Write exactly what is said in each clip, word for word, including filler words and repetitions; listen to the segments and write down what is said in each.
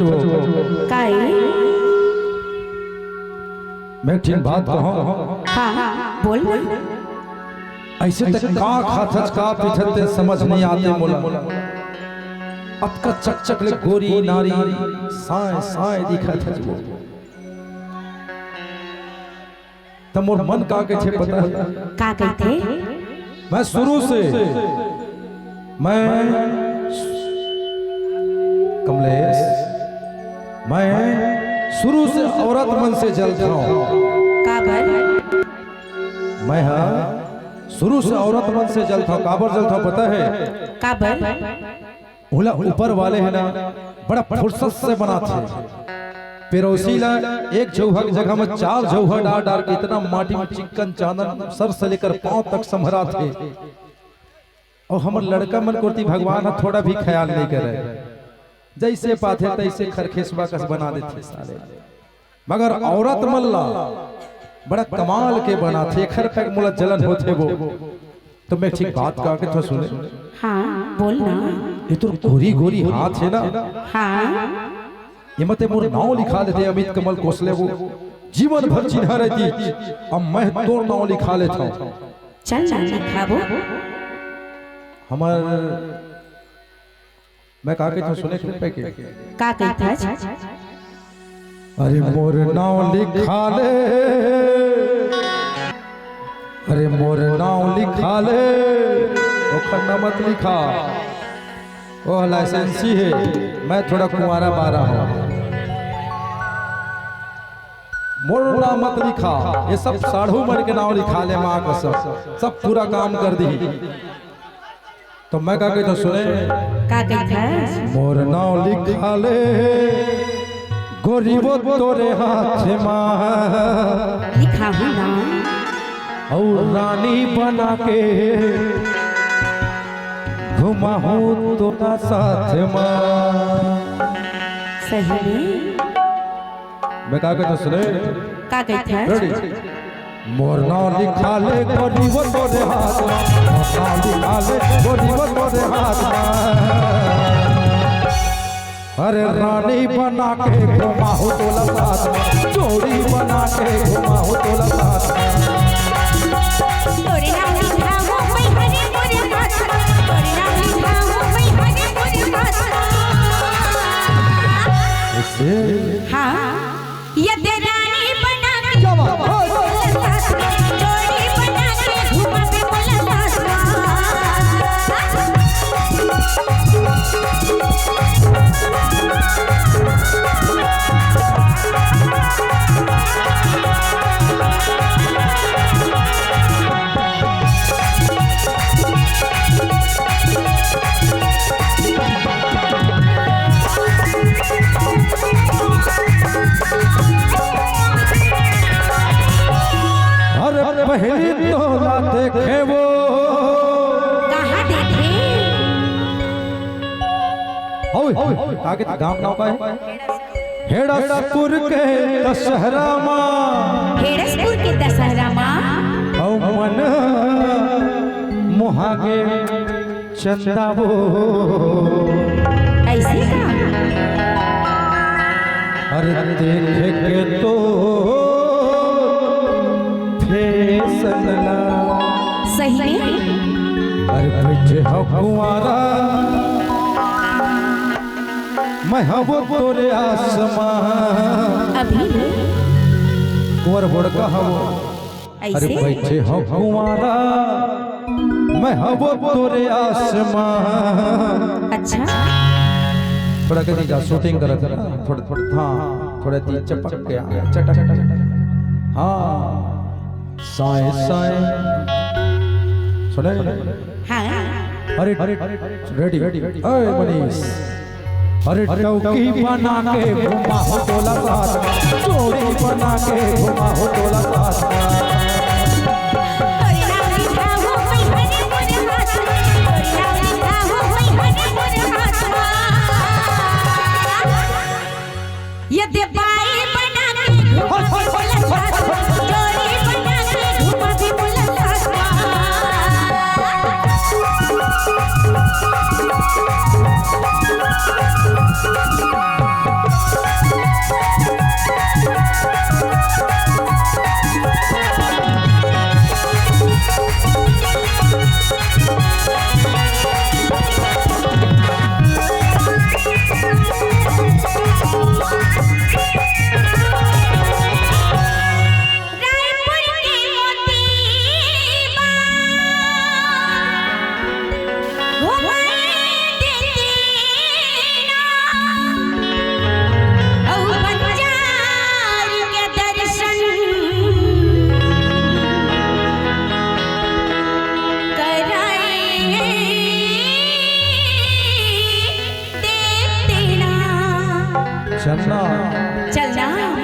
काई? मैं एक ठिन बात कहूँ। हाँ, हाँ, बोल ना। ऐसे तक का खाथच, का पीथच, ते समझ नहीं आते मोला। अतका चकचक ले गोरी नारी, साय, साय दिखत हच वो। त मोर मन का कहिथे पता है? का कहिथे? मैं शुरू से, मैं, कमलेश, मैं शुरू से औरत मन से जलथौं। काबर? मैं हा शुरू से औरत मन से जलथौं। काबर जलथौं पता है? काबर? ओला ऊपर वाले हे ना, बड़ा फुर्सत से बनाथे। पेरोसी ला एक झउहा के जगह में चार झउहा डार डार के इतना माटी में चिक्कन चांदन सर से लेकर पांव तक संभराथे। अउ हमर लड़का मन कोती भगवान ह थोड़ा भी ख्याल नहीं करे, जइसे पाथे तइसे खरखेसवा कस बना देथे साले। मगर औरत मन ला बड़ा कमाल के बनाथे, एखर तक मोला जलन होथे वो। त मैं ठीक बात का के तो सुने। हाँ, बोल ना। ये तोर गोरी गोरी हाथ हे ना, हाँ। ये मते मोर नाव लिखा लेते अमित कमल कोसले वो। जीवन भर चिन्हा रहती, अब मैं तोर नाव लिखा लेथौं। चल ना लिखाबो। हमर मैं का कहिथौं सुने के पहले। का कहिथस? अरे मोर नाव लिखा ले, अरे मोर नाव लिखा ले, ओखर नाव मत लिखा, वो लाइसेंसी हे, मैं थोड़ा कुंवारा बारा हूँ। मोर नाव मत लिखा, ये सब साढ़ू मन के नाव लिखा ले, माँ कसम, सब पूरा काम कर दी। तो मैं का कहिथौं सुने। का कहिथस? मोर नाव लिखा ले, गोरी वो तोरे हाथ मा। लिखाहूँ ना। अउ रानी बना के घुमाहूँ तोला साथ मा। सही में? मैं का कहिथौं सुने। का कहिथस? रेडी। मोर नाव लिखा ले गोरी वो तोरे हाथ मा, मोर नाव लिखा ले गोरी वो तोरे हाथ मा। अरे रानी बना के घुमाहूँ तोला साथ मा, जोड़ी बना के घुमाहूँ तोला साथ मा। तोरे नाव लिखा हो भाई हरे मोरे हाथ मा, तोरे नाव लिखा हो भाई हरे मोरे हाथ मा। हाँ। ये दे रानी बना के क्या बात? जोड़ी बना के घुमा के बोला साथ। अरे पहली तोला देखे वो। कहाँ देखे? हौ, हौ, आगे गाँव नाव का है? हेड़सपुर के दशहरा मा। हेड़सपुर के दशहरा मा। हौ मन मोहागे चंदा वो। ऐसे का? अरे देखे के तो फैशन ला। सही में? अरे बैठे हो कुंवारा, मैं हवो तोरे आसमान। अभी? कुंवर बड़का हवो। अरे ऐसे? बैठे हो कुंवारा, मैं हवो तोरे आसमान। अच्छा। थोड़ा कहीं जा शूटिंग करत ना, थोड़ा, थोड़ा, हाँ, थोड़ा ती चपक के आ, चटक। हाँ, साए, साए। सुने? हाँ। अरे, अरे, रेडी, रेडी। ओए मनीष। अरे टौकी बना के घुमाहूँ तोला साथ, जोड़ी बना के घुमाहूँ तोला साथ। ये दे बाई बना के घुमाहूँ तोला साथ, जोड़ी बना के घुमाहूँ तोला साथ।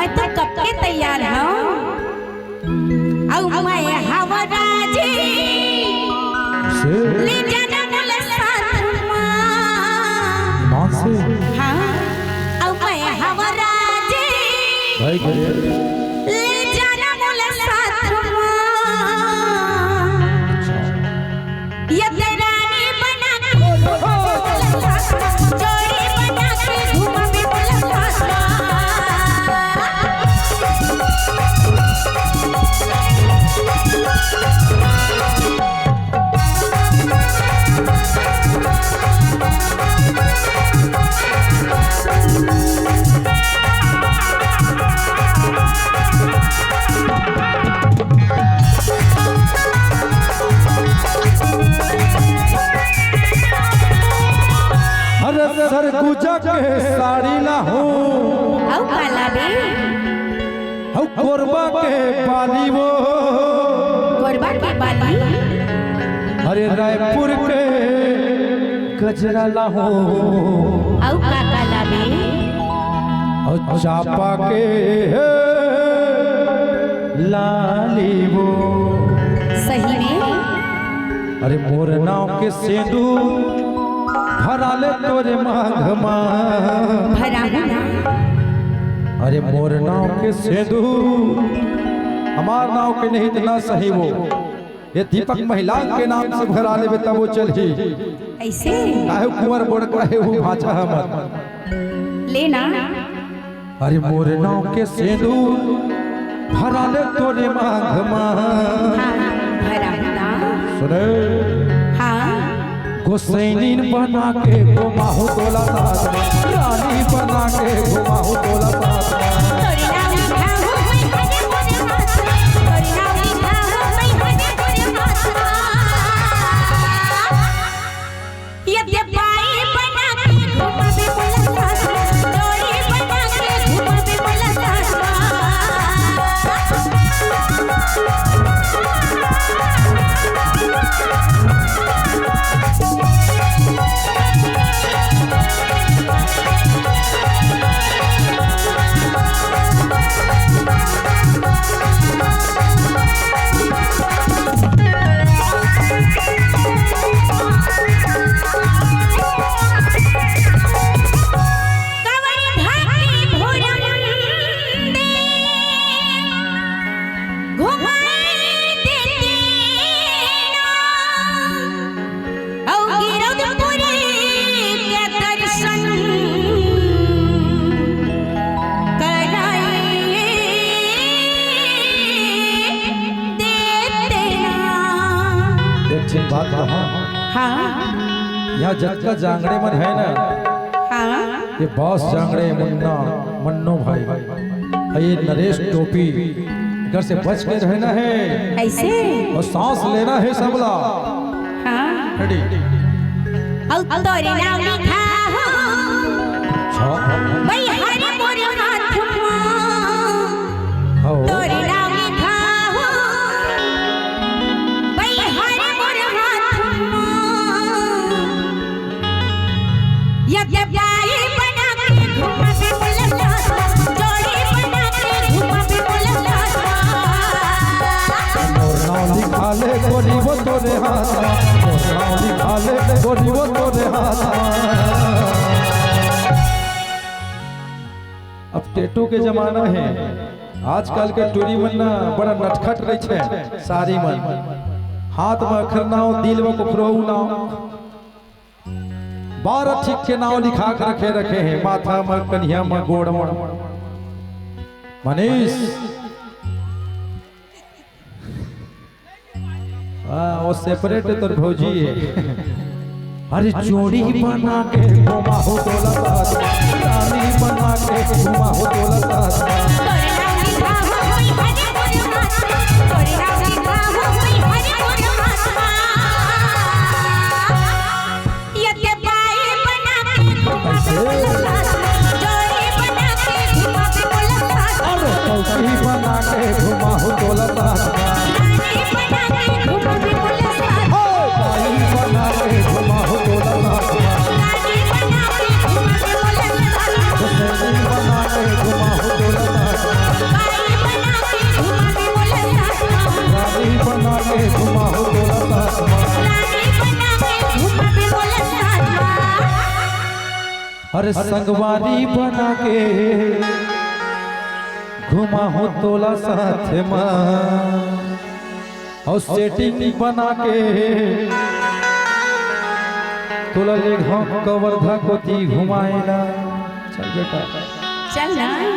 मैं तो कब के तैयार हूँ। अउ मैं हवरा जी से ले जाना मोला साथ मा। माँ से? हाँ, अउ मैं हवरा जी भाई, भाई। ले जाना मोला साथ मा। अच्छा। ये ते रानी बना के, जोड़ी बना के घूमबे मोला साथ मा। अरे सरगुजा के साड़ी ला हो। अउ काला बे? अउ कोरबा के बाली वो। कोरबा के बाली? अरे रायपुर के गजरा ला हो। अउ का का लाबे? अउ चापा के लाली वो। सही में? अरे मोर नाव के सेंदूर भरा ले तोरे मांग मा। भराहूं ना। अरे मोर नाव के सेंदूर, हमार नाव के नहीं, इतना सही वो। ये दीपक महिला के नाम से भरा लेबे तब वो चलही। ऐसे? काहे कुंवर बड़का हे वो भांचा हमर। लेना। अरे मोर नाव के सेंदूर भरा ले तोरे मांग मा। हाँ, भरा ना। सुने। हाँ। गोसैनिन बना के घुमाहूं तोला साथ मा, रानी बना के घुमाहूं तोला साथ मा। तोरी नाम लिखा हो मैं हरे मोरे हाथ मा, तोरी नाम लिखा हो मैं हरे मोरे हाथ मा। ये ते बाई बना के घुमाबे मोला साथ मा, जोड़ी बना के घुमाबे मोला साथ मा। कवन भाग्य भोरम दे घुमाई देते ना। अउ गिरौदपुरी के दर्शन कराई देते ना। एक ठिन बात कहा। हाँ। यहाँ जतका जांगड़े मन है ना, हाँ। ये बॉस जांगड़े, मुन्ना, मन्नू भाई, ये नरेश टोपी, इधर से बच के रहना है। ऐसे? और सांस लेना है सबला। हाँ। रेडी। अउ तोरे नाम लिखा हो। अच्छा। भाई हरे मोरे हाथ मा। हो। तोरे नाम लिखा हो। भाई हरे मोरे हाथ मा। ये ते बाई बना के घुमाबे मोला साथ मा, जोड़ी बना के घुमाबे मोला साथ मा। मोर नाव लिखा ले गोरी वो तोरे हाथ मा, मोर नाव लिखा ले गोरी वो तोरे हाथ मा। अब टेटू के जमाना है, आजकल के टूरी मन ना बड़ा नटखट रहिथे, सारी मन हाथ मा अखरनाव, दिल मा कुकरऊ नाव। बारह ठीक के नाव लिखा के रखे, रखे हैं, माथा मा, कनिहा मा, गोड़ मा। मनीष, हाँ, वो सेपरेट है तोर भौजी है। अरे जोड़ी बना के घुमाहूं तोला साथ मा, रानी बना के घुमाहूं तोला साथ मा। तोरे नाम लिखा हो कोई हरे मोरे हाथ मा, तोरे नाम लिखा हो कोई हरे मोरे हाथ मा। ये ते बाई बना के घुमाबे मोला साथ मा, जोड़ी बना के घुमाबे मोला साथ मा। अरे चौकी बना के घुमाहूं तोला साथ मा। रानी बना के घुमाबे मोला साथ मा। हो, बाई बना के घुमाहूं तोला साथ मा। रानी बना के घुमाबे मोला साथ मा। हुसैनी बना के घुमाहूं तोला साथ मा। अरे संगवारी बना के घुमाहूं तोला साथ मा, अउ सेटिंग बना के तोला लेगहूं कवर्धा कोती घुमाए ला। चल बेटा। चल ना।